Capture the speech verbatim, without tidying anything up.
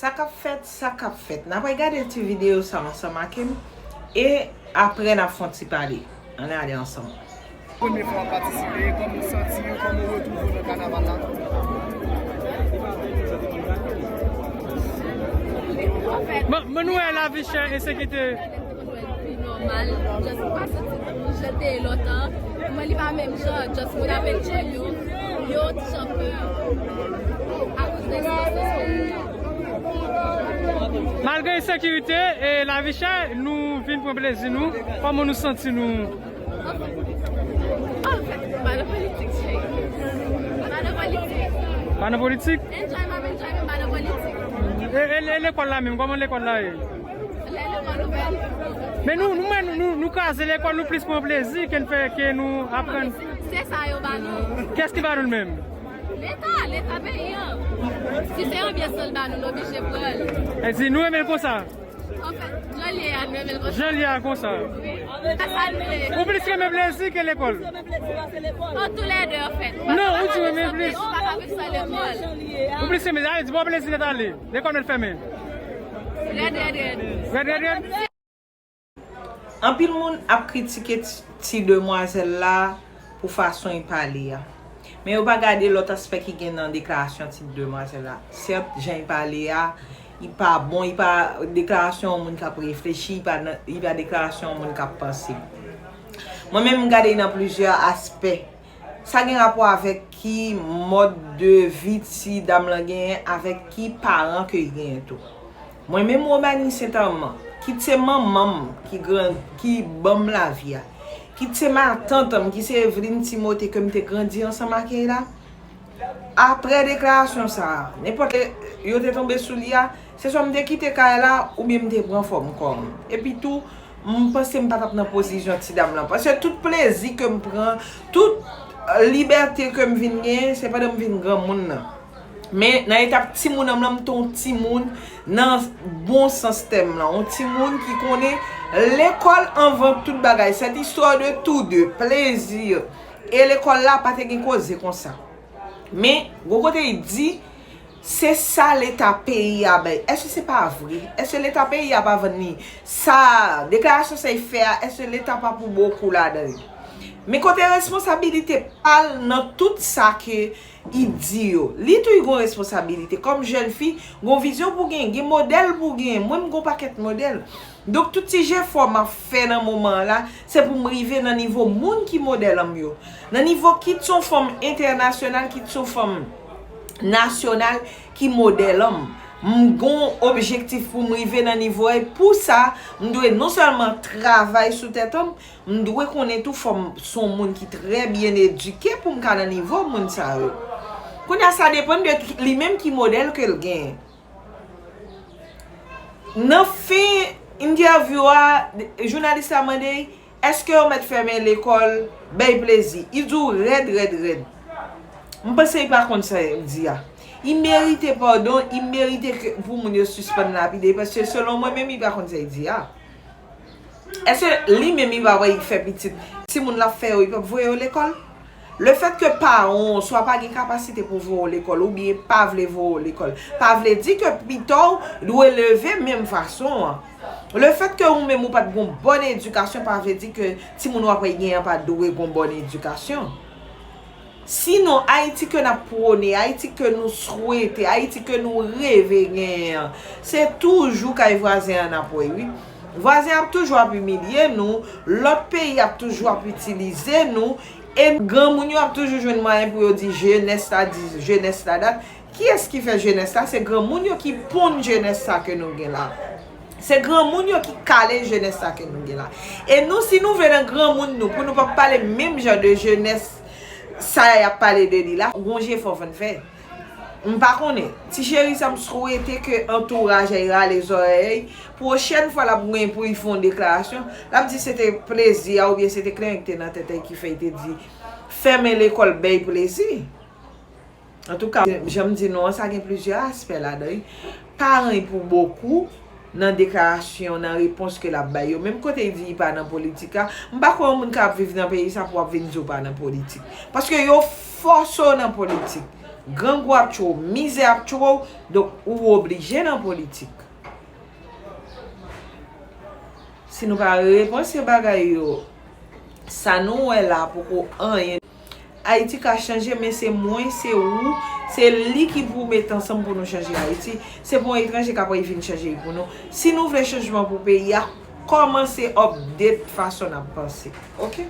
Sa k ap fèt, sa k ap fèt. N ap gade ti videyo sa ansanm ak m e apre n ap fè yon ti pale. Ann ale ansanm. Premye fwa w ap patisipe, kòman w santi w, kòman w retwouve w nan kanaval la? Bon, bon, nou wè lavi chè, ensekirite. Pi nòmal, just m pa santi m jan te ye lontan. Mwen, li pa menm jan, just moun ap enjoy yo, yo ti jan pè akoz de sitiyasyon peyi a. Malgre ensekirite e lavi chè, nou vin pran plezi nou. Kòman nou santi nou? Anfèt, anfèt, m pa nan politik, cheri. M pa nan politik. Pa nan politik? Enjoy m ap enjoy, men m pa nan politik. E, e, e lekòl la menm, kòman lekòl la ye? Lè lekòl ouvè. Men nou, nou, men nou, nou, nou kraze lekòl, nou plis pran plezi ke n fè, ke nou aprann. Se sa yo ba nou. Kiyès ki ba nou l menm? Leta, Leta peyi an. Si se anbyans nan l ba nou, nou oblije pran l. E si nou renmen l konsa? Anfèt, jan l ye a, nou renmen l konsa. Jan l ye a konsa. Wi. Se sa nou vle. Ou plis renmen plezi ke lekòl? An tou lè de, anfèt. Non, ou di renmen plis. Ou pa ka viv san lekòl. Ou plis renmen, sa vle di bon plezi nèt ale. Lekòl nèt fèmen. Rèd, rèd, rèd. Rèd, rèd, rèd. Anpil moun ap kritike ti, ti demwazèl la pou fason l pale a. Men yo pa gade lòt aspè ki gen nan deklarasyon ti demwazèl la. Sèt, jan l pale a, li pa bon, li pa deklarasyon yon moun k ap reflechi, li pa nan, li pa deklarasyon yon moun k ap panse. Mwen menm, m gade l nan plizyè aspè. Sa gen rapò avèk ki mòd de vi ti dam lan genyen, avèk ki paran ke l genyen tou. Mwen menm, Romanie Saint Armand, kit se manman m ki gran, ki ban m lavi a, kit se matant m ki se Evelyne Timothée ke m te grandi ansanm ak li la, apre deklarasyon sa a, nenpòt lè yo te tonbe sou li a, se swa m te kite kay la oubyen m te pran fòm kò m. Epi tou, m panse m pa t ap nan pozisyon ti dam lan. Paske tout plezi ke m pran, tout, euh, libète ke m vin genyen, se pandan m vin granmoun nan. Men nan etap timoun an m lan, m te yon timoun nan bon sans tèm lan. Yon timoun ki konnen lekòl anvan tout bagay. Cette histoire de tous deux, plezi e lekòl la, pa te gen koze konsa. Men, gon kote l di, se sa Leta peyi a bay. Èske se pa vre? Èske Leta peyi a pa vann li? Sa, deklarasyon sa l fè a, èske Leta pa pou bokou ladan l? Men kote responsabilite pa l nan tout sa ke li di yo? Li tou, li gon responsabilite. Kòm jèn fi, gon vizyon pou genyen, gen modèl pou genyen. Mwen, m gon pakèt modèl. Donk, tout ti jefò m ap fè nan moman an la, se pou m rive nan nivo moun ki modèl an m yo. Nan nivo kit se yon fanm entènasyonal, kit se yon fanm nasyonal ki modèl an m. M gon objektif pou m rive nan nivo a, e pou sa, m dwe non sèlman travay sou tèt an m, m dwe konnen tou fò m se yon moun ki trè byen edike pou m ka nan nivo moun sa yo. Kounye a, sa depann de li menm ki modèl ke l genyen. Nan fen entèvyou a, jounalis la mande l, èske yo mèt fèmen lekòl, bay plezi? Li di w rèd, rèd, rèd. M panse li pa konn sa l di a. Li merite padon, li merite ke, pou moun yo sispann lapide l, paske selon mwen menm, li pa konn sa l di a. Èske li menm li pa wè li fè pitit? Timoun l ap fè yo, li p ap voye yo lekòl? Lefètke paran w swa pa gen kapasite pou voye w lekòl oubyen pa vle voye w lekòl, pa vle di ke pita w dwe leve menm fason an. Lefètke ou menm ou pa t gon bòn edikasyon pa vle di ke timoun w ap genyen an pa dwe gon bòn edikasyon. Sinon, Ayiti ke n ap pwone, Ayiti ke nou swete, Ayiti ke nou reve genyen an, se toujou kay vwazen an n ap wè, wi. Vwazen ap toujou ap imilye nou, lòt peyi ap toujou ap itilize nou, e granmoun yo ap toujou jwenn mwayen pou yo di jenès la di, jenès la dat. Kiyès ki fè jenès la? Se granmoun yo ki ponn jenès sa ke nou gen la. Se granmoun yo ki kale jenès sa ke nou gen la. E nou, si nou vle nan granmoun nou, pou nou p ap pale menm jan de jenès sa y ap pale de li la, gon jefò fò n fè. M pa konnen. Ti cheri sa, m swete ke antouraj a y rale zòrèy a y. Pwochèn fwa l ap gen pou y fè yon deklarasyon, l ap di se te plezi a oubyen se te klenyen ki te nan tèt a y ki fè y te di fèmen lekòl, bay plezi. Antouka, jan m di nou an, sa gen plizyè aspè ladan l. Paran l pou bokou nan deklarasyon, nan repons ke l ap bay yo. Menm kote l di li pa nan politik la, m pa kwè yon moun ka ap viv nan peyi sa pou w ap vin di w pa nan politik. Paske yo fòse w nan politik. Grangou ap tchwe w, mizè ap tchwe w, donk ou oblije nan politik. Si nou pa repanse bagay yo, sa nou wè la poko anyen. Ayiti ka chanje, men se mwen, se ou, se li ki pou met ansanm pou nou chanje Ayiti. Se pa yon etranje k ap vin chanje l pou nou. Si nou vle chanjman pou peyi a, kòmanse update fason n ap panse. Oke?